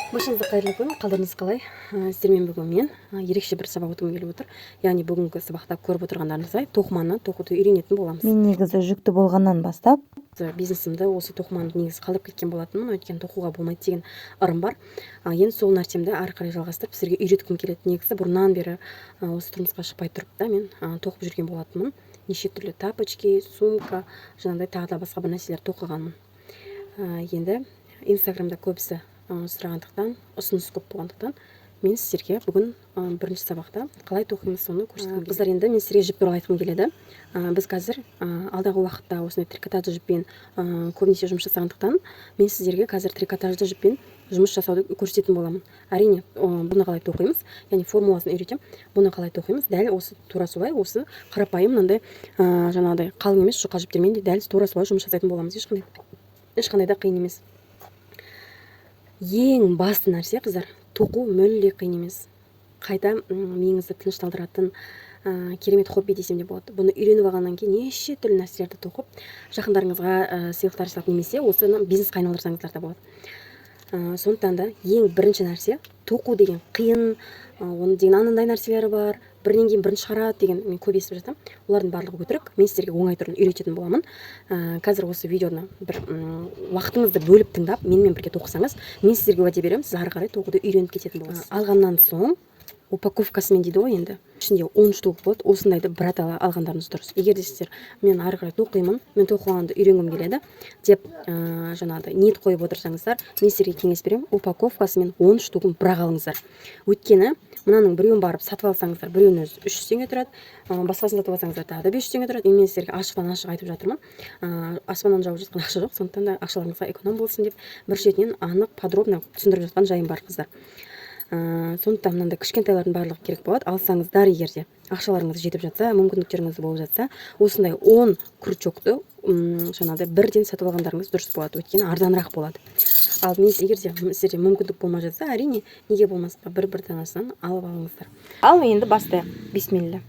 Баршаңызға қайырлы күн! Қалдарыңыз қалай? Сіздермен бүгін мен ерекше бір сабақ өткім келіп отыр. Яғни бүгінгі сабақта, көріп отырғандарыңыздай, тоқыманы тоқуды үйренетін боламыз. Мен негізі жүкті болғаннан бастап Бизнесімді, осы тоқыманы негізі қалдырып кеткен болатынмын, өйткені тоқуға болмайды деген ырым бар. Енді сол нәрсемді ары қарай жалғастырып, сіздерге үйреткім келеді. Негізі бұрыннан бері, осы тұрмысқа шықпай тұрып та, мен тоқып жүрген болатынмын. Неше түрлі тапочки, сумка, жаңағыдай тағы да басқа бір нәрселер тоқығанмын. Енді Инстаграмда көбісі сұрағандықтан, ұсыныс көп болғандықтан, мен сіздерге бүгін бірінші сабақта қалай тоқимыз, соны көрсеткім келеді. Қыздар, енді мен сіздерге жіп туралы айтқым келеді. Біз қазір алдағы уақытта осындай трикотажды жіппен көбінесе жұмыс жасағандықтан, мен сіздерге қазір трикотажды жіппен жұмыс жасауды көрсететін боламын. Әрине, бұны қалай тоқимыз, яғни формуласын үйретемін. Бұны қалай тоқимыз? Дәл осы, тура солай, осы қарапайым мынандай, жаңағыдай қалың емес жұқа жіптермен де дәл тура солай жұмыс жасайтын боламыз. Ешқандай да қиын емес. Ең басты нәрсе, қыздар, тоқу мүлде қиын емес. Қайта миыңызды тынышталдыратын керемет хобби десем де болады. Бұны үйреніп алғаннан кейін неше түрлі нәрселерді тоқып, жақындарыңызға сыйлықтар жасап немесе осыны бизнеске айналдырсаңыздар да болады. Сондықтан да ең бірінші нәрсе, тоқу деген қиын, оның деген анандай нәрселері бар, бірінен кейін бірін шығарады деген мен көп естіп жатамын. Олардың барлығы өтірік. Мен сіздерге оңай түрін үйрететін боламын. Қазір осы видеоны бір уақытыңызды бөліп тыңдап, менімен бірге тоқысаңыз, мен сіздерге уәде беремін, сіз ары қарай тоқуды үйреніп кететін боласыз. Алғаннан соң, упаковкасымен дейді ғой енді, ішінде 10 штук болады. Осындайды бір алғандарыңыз дұрыс. Егер де сіздер «мен ары қарай тоқимын, мен тоқығанды үйренгім келеді» деп жаңағыдай ниет қойып отырсаңыздар, мен сіздерге кеңес беремін: упаковкасымен 10 штугін бір-ақ алыңыздар. Өйткені мынаның біреуін барып сатып алсаңыздар, біреуінің өзі 300 теңге тұрады, басқасын сатып алсаңыздар, тағы да 500 теңге тұрады. Енді мен сіздерге ашықтан ашық айтып жатырмын. Аспаннан жауып жатқан ақша жоқ, сондықтан да ақшаларыңызға эконом болсын деп, бір шетінен анық, подробно түсіндіріп жатқан жайым бар, қыздар. Сондықтан мынандай кішкентайлардың барлығы керек болады. Алсаңыздар, егер де ақшаларыңыз жетіп жатса, мүмкіндіктеріңіз болып жатса, осындай 10 крючокты жаңағыдай бірден сатып алғандарыңыз дұрыс болады, өйткені арзанырақ болады. Ал мен, егер де сіздерде мүмкіндік болмай жатса, әрине, неге болмасқа, бір бір данасынан алып алыңыздар. Ал енді бастайық. Бисмилля.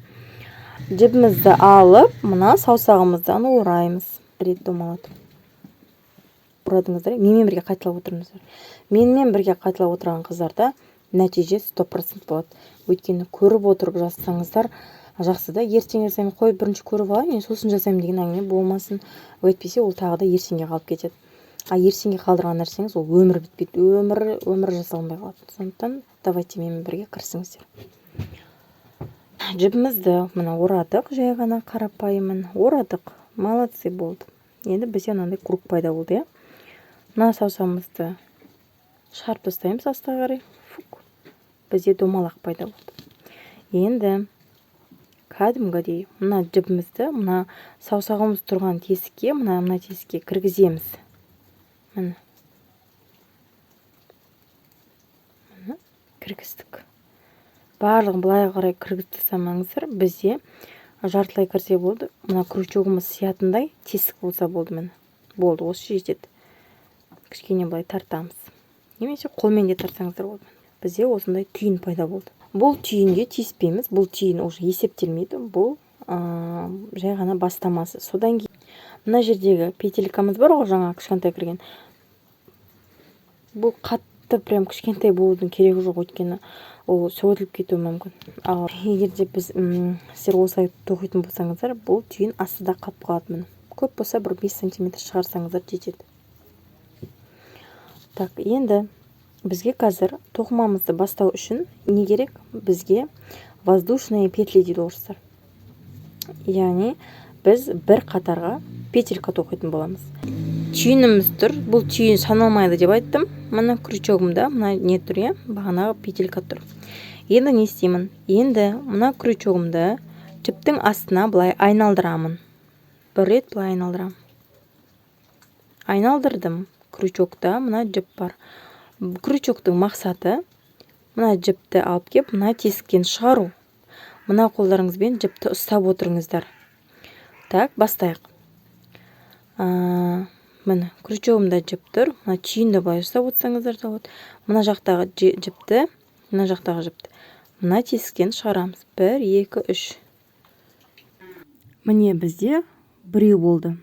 Жібімізді алып, мына саусағымыздан ораймыз. Рет домалатып орадыңыздар. Менімен бірге қайталап отырыңыздар. Менімен бірге қайталап отырған қыздарда нәтиже 100% болады, өйткені көріп отырып жазсаңыздар жақсы да. «Ертең жасаймын, қой, бірінші көріп алайын, мен сосын жасаймын» деген әңгіме болмасын. Әйтпесе ол тағы да ертеңге қалып кетеді. А ертеңге қалдырған нәрсеңіз ол өмір бітпейді, өмір өмір жасалынбай қалады. Сондықтан давайте, менімен бірге кірісіңіздер. Жібімізді мына орадық, жай ғана қарапайымын орадық. Молодцы, болды. Енді бізде мынандай круг пайда болды, иә. Мына саусағымызды шығарып тастаймыз астыға қарай. Фук, бізде домалақ пайда болды. Енді кәдімгідей мына жібімізді мына саусағымыз тұрған тесікке, мына тесікке кіргіземіз. Міне, міне, кіргіздік. Барлығын былай қарай кіргізіп тастамаңыздар, бізде жартылай кірсе болды. Мына крючогымыз сиятындай тесік болса болды. Міне, болды, осы жетеді. Кішкене былай тартамыз немесе қолмен де тартсаңыздар болады. Бізде осындай түйін пайда болды. Бұл түйінге тиіспейміз, бұл түйін уже есептелмейді, бұл жай ғана бастамасы. Содан кейін мына жердегі петелькамыз бар ғой, жаңа кішкентай кірген. Бұл қатты прям кішкентай болудың керегі жоқ, өйткені ол сөгіліп кетуі мүмкін. Ал егер де біз сіздер осылай тоқитын болсаңыздар, бұл түйін астыда қалып қалады. Міне, көп болса, бір 5 сантиметр шығарсаңыздар, жетеді. Так, енді бізге қазір тоқымамызды бастау үшін не керек? Бізге воздушные петли дейді орыстар, яғни біз бір қатарға петелька тоқитын боламыз. Түйініміз тұр, бұл түйін саналмайды деп айттым. Мына крючогымда мына не тұр, иә, бағанағы петелька тұр. Енді не істеймін? Енді мына крючогымды жіптің астына былай айналдырамын. Бір рет былай айналдырамын. Айналдырдым. Крючокта мына жіп бар. Крючоктың мақсаты — мына жіпті алып кеп, мына тесіктен шығару. Мына қолдарыңызбен жіпті ұстап отырыңыздар. Так, бастайық. Міне, крючогымда жіп тұр. Мына түйінді былай ұстап отырсаңыздар да болады. Мына жақтағы жіпті, мына жақтағы жіпті мына тесіктен шығарамыз. Бір, екі, үш. Міне, бізде біреу болды.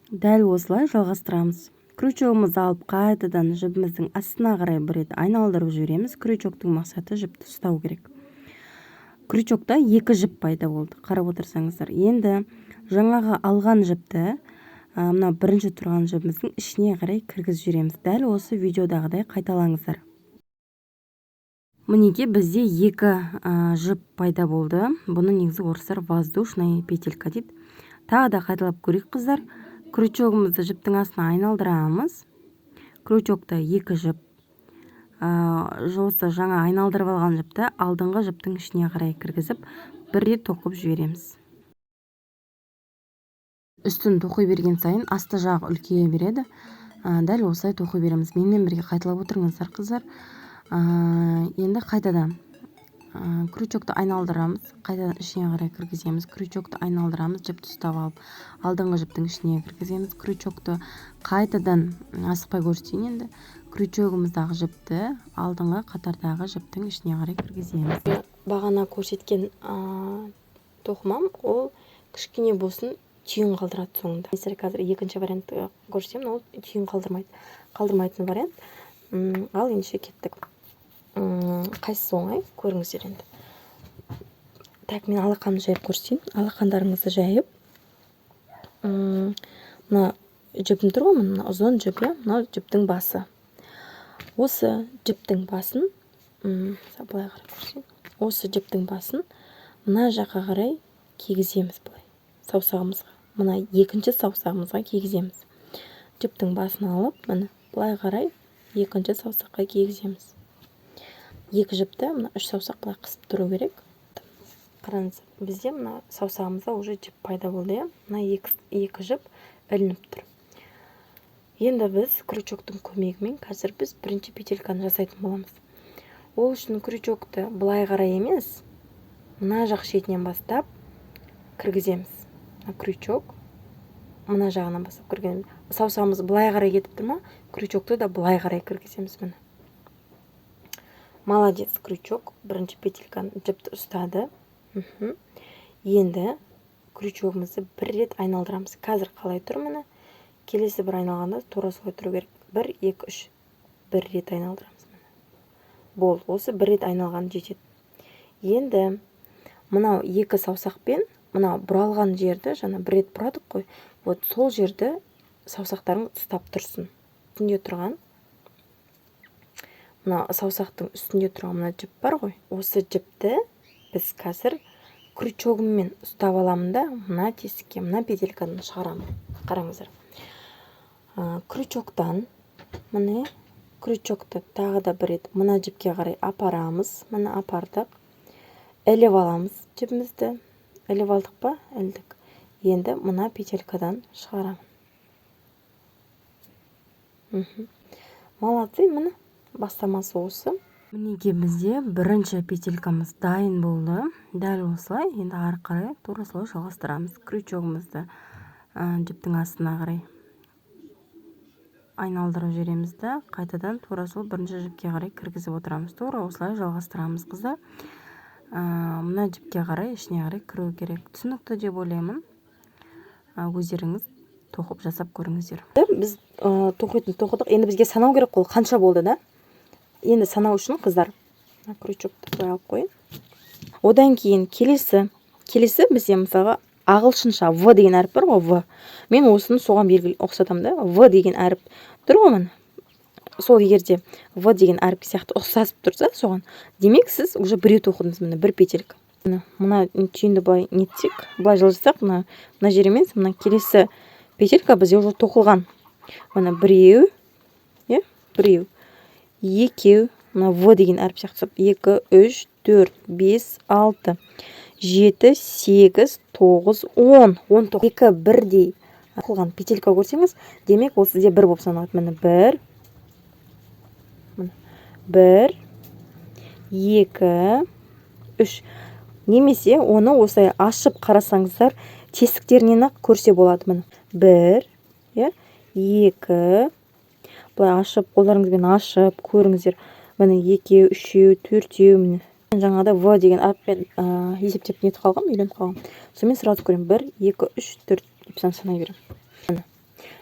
Дәл осылай жалғастырамыз. Крючогымызды алып, қайтадан жібіміздің астына қарай бір рет айналдырып жібереміз. Крючоктың мақсаты жіпті ұстау керек. Крючокта екі жіп пайда болды, қарап отырсаңыздар. Енді жаңағы алған жіпті мына бірінші тұрған жібіміздің ішіне қарай кіргізіп жібереміз. Дәл осы видеодағыдай қайталаңыздар. Мінекей, бізде екі жіп пайда болды. Бұны негізі орыстар воздушная петелька дейді. Тағы да қайталап көрейік, қыздар. Крючогымызды жіптің астына айналдырамыз. Крючокта екі жіп. Осы жаңа айналдырып алған жіпті алдыңғы жіптің ішіне қарай кіргізіп, бір рет тоқып жібереміз. Үстін тоқи берген сайын асты жағы үлкейе береді. Дәл осылай тоқи береміз. Менімен бірге қайталап отырыңыздар, қыздар. Енді қайтадан крючокты айналдырамыз, қайтадан ішіне қарай кіргіземіз. Крючокты айналдырамыз, жіпті ұстап алып, алдыңғы жіптің ішіне кіргіземіз крючокты қайтадан. Асықпай көрсетейін. Енді крючогымыздағы жіпті алдыңғы қатардағы жіптің ішіне қарай кіргіземіз. Бағана көрсеткен тоқымам ол кішкене болсын түйін қалдырады соңында. Мен сіздерге қазір екінші вариантты көрсетемін, ол түйін қалдырмайды, қалдырмайтын вариант. Ал ендеше кеттік. Қайсысы оңай, көріңіздер енді. Так, мен алақанымды жайып көрсетейін. Алақандарыңызды жайып, мына жібім тұр ғой, мына ұзын жіп, иә, мынау жіптің басы. Осы жіптің басын былай қарай көрсетейін. Осы жіптің басын мына жаққа қарай кигіземіз, былай саусағымызға, мына екінші саусағымызға кигіземіз. Жіптің басын алып, міне, былай қарай екінші саусаққа кигіземіз. Екі жіпті мына үш саусақ былай қысып тұру керек. Қараңыз, бізде мына саусағымызда уже жіп пайда болды, иә, мына екі жіп ілініп тұр. Енді біз крючоктың көмегімен қазір біз бірінші петельканы жасайтын боламыз. Ол үшін крючокты былай қарай емес, мына жақ шетінен бастап кіргіземіз. Мына крючок мына жағынан бастап кірген. Саусағымыз былай қарай кетіп тұр ма, крючокты да былай қарай кіргіземіз. Міне, молодец, крючок бірінші петельканы, жіпті ұстады. Енді крючогымызды бір рет айналдырамыз. Қазір қалай тұр, міне, келесі бір айналғанда тура солай тұру керек. Бір, екі, үш, бір рет айналдырамыз. Міне, болды, осы бір рет айналған жетеді. Енді мынау екі саусақпен мынау бұралған жерді, жаңа бір рет бұрадық қой, вот сол жерді саусақтарың ұстап тұрсын. Үстінде тұрған, мына саусақтың үстінде тұрған мына жіп бар ғой, осы жіпті біз қазір крючогыммен ұстап аламын да, мына тесікке, мына петельканы шығарамын. Қараңыздар, крючоктан, міне, крючокты тағы да бір рет мына жіпке қарай апарамыз. Міне, апардық, іліп аламыз жібімізді. Іліп алдық па? Ілдік. Енді мына петелькадан шығарамын. Молодцы, міне, бастамасы осы. Мінекей, бізде бірінші петелькамыз дайын болды. Дәл осылай енді ары қарай тура солай жалғастырамыз. Крючогымызды жіптің астына қарай айналдырып жібереміз да, қайтадан тура сол бірінші жіпке қарай кіргізіп отырамыз. Тура осылай жалғастырамыз, қыздар. Мына жіпке қарай, ішіне қарай кіру керек. Түсінікті деп ойлаймын. Өздеріңіз тоқып, жасап көріңіздер. Біз тоқитын тоқыдық, енді бізге санау керек қой, қанша болды да. Енді санау үшін, қыздар, крючокты былай алып қояйын. Одан кейін келесі бізде, мысалға, ағылшынша В деген әріп бар ғой, В. Мен осыны соған белгілі ұқсатамын да. В деген әріп тұр ғой, міне, сол. Егер де В деген әріп сияқты ұқсасып тұрса соған, демек, сіз уже біреу тоқыдыңыз. Міне, бір петелька. Міне, мына түйінді былай нетсек, былай жылжытсақ, мына жер емес, мына келесі петелька бізде уже тоқылған. Міне, біреу, иә, біреу, екеу, мына В деген әріп сияқты. Екі, үш, төрт, бес, алты, жеті, сегіз, тоғыз, 10, 19. Екі бірдей тоқылған петелька көрсеңіз, демек, ол сізде бір болып саналады. Міне, бір, міне, бір, екі, үш. Немесе оны осылай ашып қарасаңыздар, тесіктерінен ақ көрсе болады. Міне, бір, иә, екі. Былай ашып, қолдарыңызбен ашып көріңіздер. Міне, екеу, үшеу, төртеу. Міне, жаңағыдай В деген әріппен есептеп нетіп қалғанмын, үйреніп қалғанмын. Сонымен сразу көремін: бір, екі, үш, төрт деп санай беремін. Міне.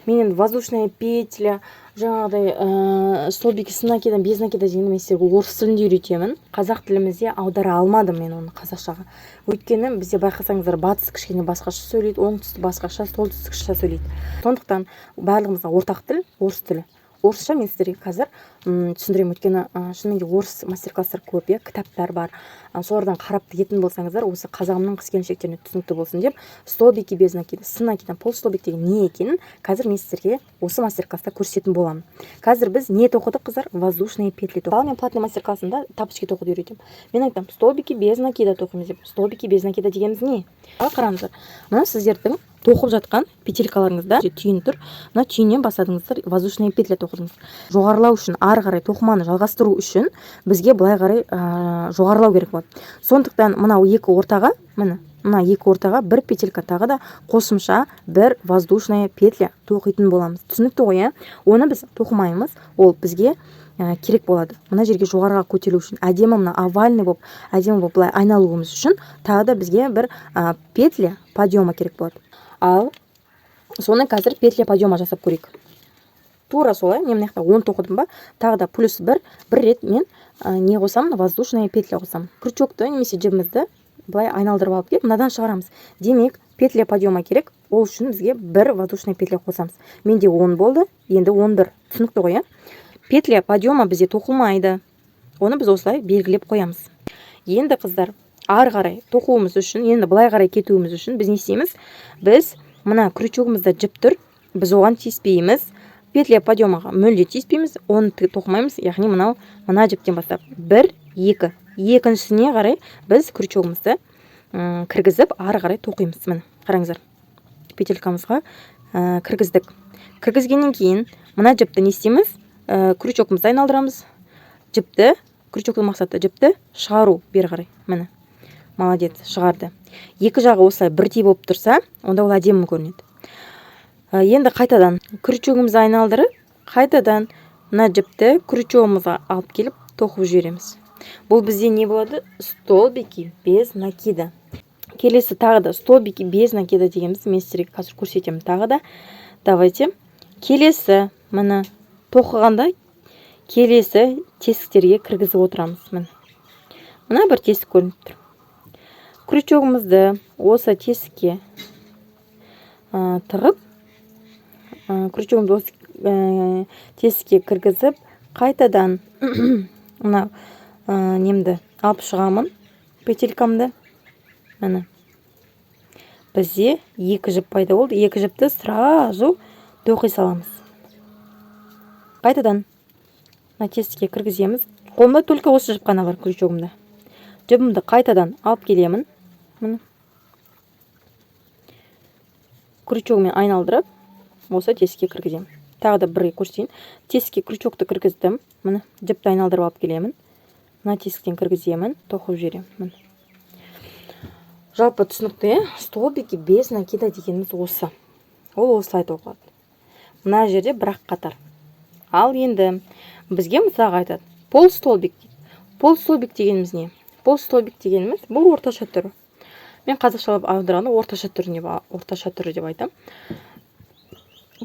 Мен енді воздушная петля, жаңағыдай столбики с накидом, без накида дегенді мен сіздерге орыс тілінде үйретемін. Қазақ тілімізде аудара алмадым мен оны қазақшаға. Өйткені бізде, байқасаңыздар, батыс кішкене басқаша сөйлейді, оңтүстік басқаша, солтүстікше сөйлейді. Сондықтан барлығымызға ортақ тіл орыс тілі. Орысша мен сіздерге қазір түсіндіремін, өйткені шынымен де орыс мастер-класстар көп, иә, кітаптар бар. Солардан қарап тігетін болсаңыздар, осы қазағымның қыз келіншектеріне түсінікті болсын деп, столбики без накида, с накидом, полстолбик деген не екенін қазір мен сіздерге осы мастер-класста көрсететін боламын. Қазір біз не тоқыдық, қыздар? Воздушные петли тоқыдық. Ал мен платный мастер-классымда тапочки тоқуды үйретемін. Мен айтамын, столбики без накида тоқимыз деп. Столбики без накида дегеніміз не? Ал қараңыздар, мына сіздердің тоқып жатқан петелькаларыңызда түйін тұр. Мына түйіннен бастадыңыздар, воздушная петля тоқыдыңыз. Жоғарылау үшін, ары қарай тоқыманы жалғастыру үшін бізге былай қарай жоғарылау керек болады. Сондықтан мынау екі ортаға, міне, мына екі ортаға бір петелька тағы да қосымша бір воздушная петля тоқитын боламыз. Түсінікті ғой, иә? Оны біз тоқымаймыз, ол бізге керек болады. Мына жерге жоғарыға көтерілу үшін, әдемі мына овальный болып, әдемі болып былай айналуымыз үшін тағы да бізге бір петля подъема керек болады. Ал соны қазір петля подъема жасап көрейік. Тура солай, мен мына жақта 10 тоқыдым ба, тағы да плюс бір рет мен не қосамын? Воздушная петля қосамын. Крючокты немесе жібімізді былай айналдырып алып келіп, мынадан шығарамыз. Демек, петля подъема керек, ол үшін бізге бір воздушная петля қосамыз. Менде 10 болды, енді 11. Түсінікті ғой, иә? Петля подъема бізде тоқылмайды, оны біз осылай белгілеп қоямыз. Енді, қыздар, ары қарай тоқуымыз үшін, енді былай қарай кетуіміз үшін біз не істейміз? Біз мына крючогымызда жіп тұр, біз оған тиіспейміз. Петля подъемаға мүлде тиіспейміз, оны тоқымаймыз. Яғни мынау мына жіптен бастап бір, екі, екіншісіне қарай біз крючогымызды кіргізіп, ары қарай тоқимыз. Міне, қараңыздар, петелькамызға кіргіздік. Кіргізгеннен кейін мына жіпті не істейміз? Крючогымызды айналдырамыз. Жіпті, крючоктың мақсаты жіпті шығару бері қарай. Міне, молодец, шығарды. Екі жағы осылай бірдей болып тұрса, онда ол әдемі көрінеді. Енді қайтадан крючогымызды айналдырып, қайтадан мына жіпті крючогымызға алып келіп тоқып жібереміз. Бұл бізде не болады? Столбики без накида. Келесі тағы да столбики без накида дегенімізді мен сіздерге қазір көрсетемін тағы да. Давайте. Келесі, міне, тоқығанда келесі тесіктерге кіргізіп отырамыз. Міне, мына бір тесік көрініп тұр. Крючогымызды осы тесікке тығып, крючогымызды осы тесікке кіргізіп, қайтадан мына немді алып шығамын, петелькамды. Міне, бізде екі жіп пайда болды. Екі жіпті сразу тоқи саламыз. Қайтадан мына тесікке кіргіземіз. Қолымда только осы жіп қана бар, крючогымда. Жібімді қайтадан алып келемін. Міне, крючогымен айналдырып, осы тесікке кіргіземін. Тағы да бір көрсетейін. Тесікке крючокты кіргіздім. Міне, жіпті айналдырып алып келемін, мына тесіктен кіргіземін, тоқып жіберемін. Міне, жалпы түсінікті, иә? Столбики без накида дегеніміз осы, ол осылай тоқылады. Мына жерде бір ақ қатар. Ал енді бізге мысалға айтады, полстолбик дейді. Полстолбик дегеніміз не? Полстолбик дегеніміз бұл орташа түрі. Мен қазақшалап аударғанда орташа түріне, орташа түрі деп айтамын.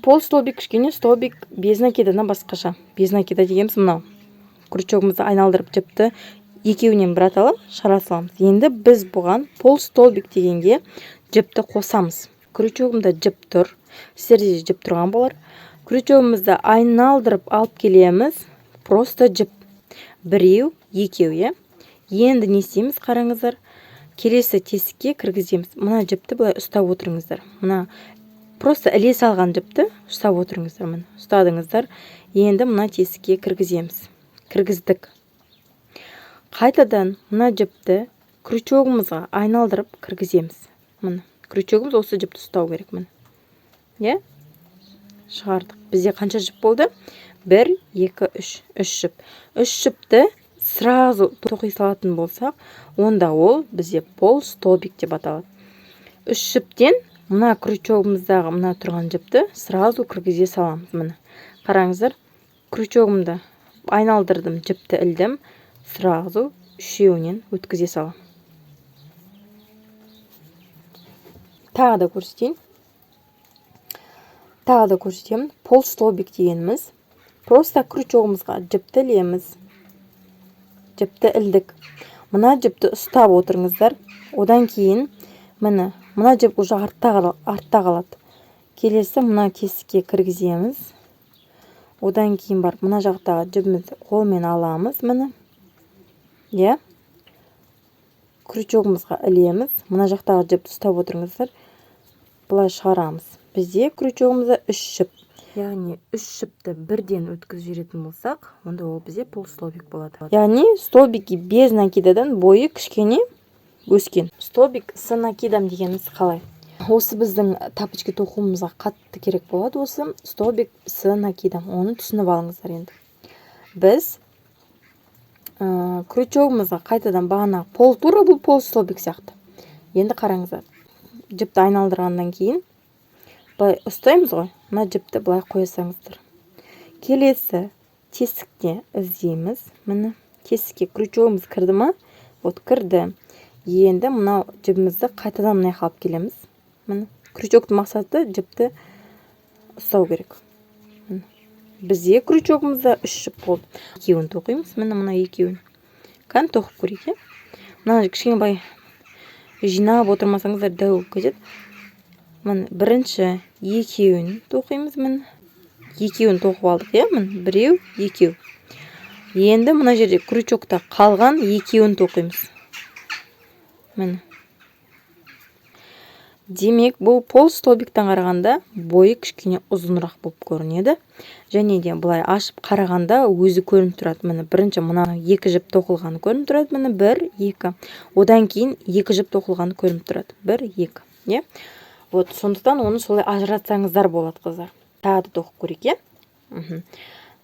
Полстолбик кішкене столбик без накидадан басқаша. Без накида дегеніміз мынау: крючогымызды айналдырып, жіпті екеуінен бір аталып шығара саламыз. Енді біз бұған, полстолбик дегенге, жіпті қосамыз. Крючогымда жіп тұр, сіздерде де жіп тұрған болар. Крючогымызды айналдырып алып келеміз. Просто жіп біреу, екеу, иә? Енді не істейміз? Қараңыздар, келесі тесікке кіргіземіз. Мына жіпті былай ұстап отырыңыздар. Мына просто іле салған жіпті ұстап отырыңыздар. Міне, ұстадыңыздар. Енді мына тесікке кіргіземіз. Кіргіздік. Қайтадан мына жіпті крючогымызға айналдырып кіргіземіз. Міне, крючогымыз осы жіпті ұстау керек. Міне, иә, шығардық. Бізде қанша жіп болды? Бір, екі, үш, үш жіп. Үш жіпті сразу тоқи салатын болсақ, онда ол бізде полстолбик деп аталады. Үш жіптен мына крючогымыздағы мына тұрған жіпті сразу кіргізе саламыз. Міне, қараңыздар, крючогымды айналдырдым, жіпті ілдім, сразу үшеуінен өткізе саламын. Тағы да көрсетейін. Тағы да көрсетемін. Полстолбик дегеніміз просто крючогымызға жіпті ілеміз. Жіпті ілдік. Мына жіпті ұстап отырыңыздар. Одан кейін міне мына жіп уже артта қалады. Келесі мына тесікке кіргіземіз. Одан кейін барып мына жақтағы жібімізді қолмен аламыз, міне. Иә? Крючогымызға ілеміз. Мына жақтағы жіпті ұстап отырыңыздар. Былай шығарамыз. Бізде крючогымызда 3 жіп. Яғни 3 жіпті бірден өткізіп жіберетін болсақ, онда ол бізде полстолбик болады. Яғни столбики без накидадан бойы кішкене өскен. Столбик с накидом дегеніміз қалай? Осы біздің тапочки тоқуымызға қатты керек болады осы столбик с накидом. Оны түсініп алыңыздар енді. Біз крючогымызға қайтадан бағана пол тура бұл полстолбик сияқты. Енді қараңыздар. Жіпті айналдырғаннан кейін былай ұстаймыз ғой, мына жіпті былай қоя салыңыздар. Келесі тесікте іздейміз. Міне тесікке крючогымыз кірді ма? Вот кірді. Енді мынау жібімізді қайтадан мына жаққа алып келеміз. Міне крючоктың мақсаты жіпті ұстау керек. Міне бізде крючогымызда 3 жіп болды. Екеуін тоқимыз. Міне мына екеуін. Кәні тоқып көрейік, иә? Мына кішкене былай жинап отырмасаңыздар дәу болып кетеді. Міне бірінші екеуін тоқимыз, міне. Екеуін тоқып алдық, иә? Міне біреу, екеу. Енді мына жерде крючокта қалған екеуін тоқимыз. Міне. Демек, бұл полстолбиктен қарағанда бойы кішкене ұзынырақ болып көрінеді. Және де былай ашып қарағанда өзі көрініп тұрады. Міне бірінші мына екі жіп тоқылғаны көрініп тұрады. Міне 1, 2. Одан кейін екі жіп тоқылғаны көрініп тұрады. 1, 2. Иә? Вот, сондықтан оны солай ажыратсаңыздар болады, қыздар. Тағы да тоқып көрейік, иә?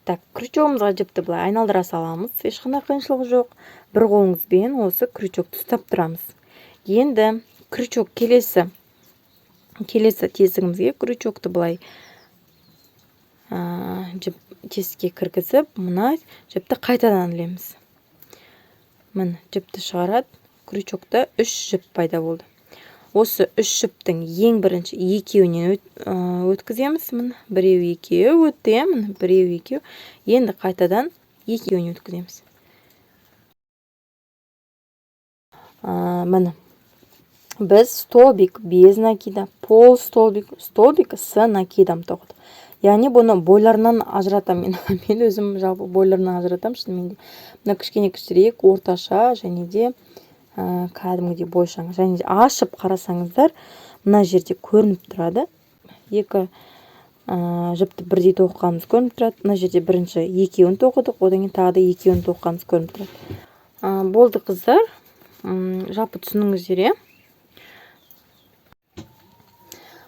Так, крючогымызға жіпті былай айналдыра саламыз. Ешқандай қиыншылық жоқ. Бір қолыңызбен осы крючокты ұстап тұрамыз. Енді крючок келесі тесігімізге крючокты былай жіп тесікке кіргізіп, мына жіпті қайтадан ілеміз. Міне жіпті шығарады, крючокта 3 жіп пайда болды. Осы 3 жіптің ең бірінші екеуінен өткіземіз. Міне біреу, екеу өтті, иә? Міне біреу, екеу. Енді қайтадан екеуін өткіземіз. Міне біз столбик без накида, полстолбик, столбик с накидом тоқыдық. Яғни бұны бойларынан ажыратамын мен. Мен өзім жалпы бойларынан ажыратамын шынымен де. Мына кішкене кішірек, орташа және де кәдімгідей бойшаң. Және де ашып қарасаңыздар, мына жерде көрініп тұрады. Екі жіпті бірдей тоқығанымыз көрініп тұрады. Мына жерде бірінші екеуін тоқыдық, одан кейін тағы да екеуін тоқығанымыз көрініп тұрады. Болды, қыздар. Жалпы түсініңіздер, иә?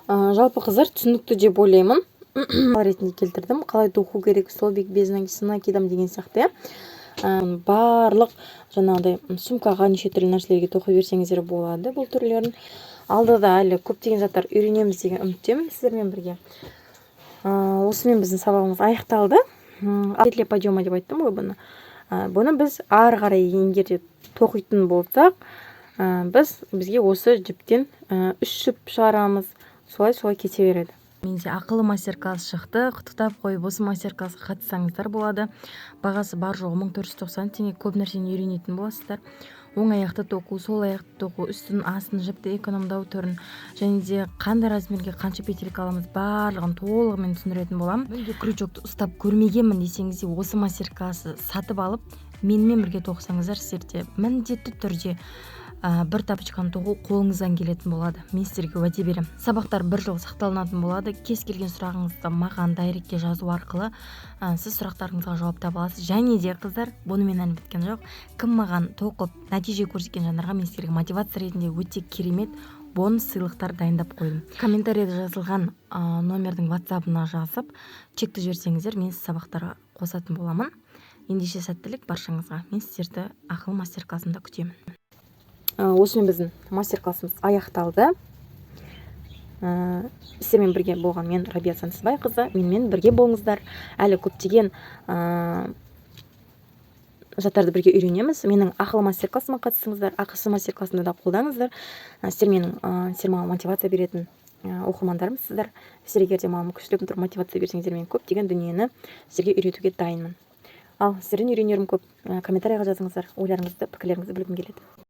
Жалпы қыздар түсінікті деп ойлаймын. Ретінде келтірдім. Қалай тоқу керек, столбик без накидом деген сияқты, иә? Барлық жаңағыдай сумкаға, неше түрлі нәрселерге тоқи берсеңіздер болады бұл түрлерін. Алдыда әлі көптеген заттар үйренеміз деген үміттемін сіздермен бірге. Осымен біздің сабағымыз аяқталды. Петля подъема деп айттым ғой бұны. Бұны біз ары қарай егер де тоқитын болсақ, бізге осы жіптен 3 жіп шығарамыз. Солай-солай кете береді. Менде ақылы мастер-класс шықты. Құттықтап қойып, осы мастер-классқа қатыссаңыздар болады. Бағасы бар жоғы 1490 теңге. Көп нәрсені үйренетін боласыздар. Оң аяқты тоқу, сол аяқты тоқу, үстін, астын, жіпті экономдау түрін және де қандай размерге қанша петелька аламыз, барлығын толығымен түсіндіретін боламын. Мүлде крючокты ұстап көрмегенмін десеңіз де, осы мастер-классты сатып алып, менімен бірге тоқысаңыздар, сіздерде міндетті түрде бір тапочканы тоқу қолыңыздан келетін болады. Мен сіздерге уәде беремін. Сабақтар бір жыл сақталынатын болады. Кез келген сұрағыңызды маған директке жазу арқылы сіз сұрақтарыңызға жауап таба аласыз. Және де, қыздар, бұнымен әлі біткен жоқ. Кім маған тоқып нәтиже көрсеткен жандарға мен сіздерге мотивация ретінде өте керемет бонус сыйлықтар дайындап қойдым. Комментарийде жазылған номердің ватсабына жазып, чекті жіберсеңіздер, мен сіз сабақтарға қосатын боламын. Ендеше сәттілік баршаңызға. Мен сіздерді ақылы мастер-классымда күтемін. Осымен біздің мастер-классымыз аяқталды. Сіздермен бірге болған мен Рабия Сансызбайқызы. Менімен бірге болыңыздар. Әлі көптеген заттарды бірге үйренеміз. Менің ақылы мастер-классыма қатысыңыздар, ақысыз мастер-классымды да қолдаңыздар. Сіздер маған мотивация беретін Оқырмандарымсыздар сіздер. Егер де маған күштеп тұрып мотивация берсеңіздер, мен көптеген дүниені сіздерге үйретуге дайынмын. Ал сіздерден үйренерім көп. Комментарийға жазыңыздар ойларыңызды, пікірлеріңізді білгім келеді.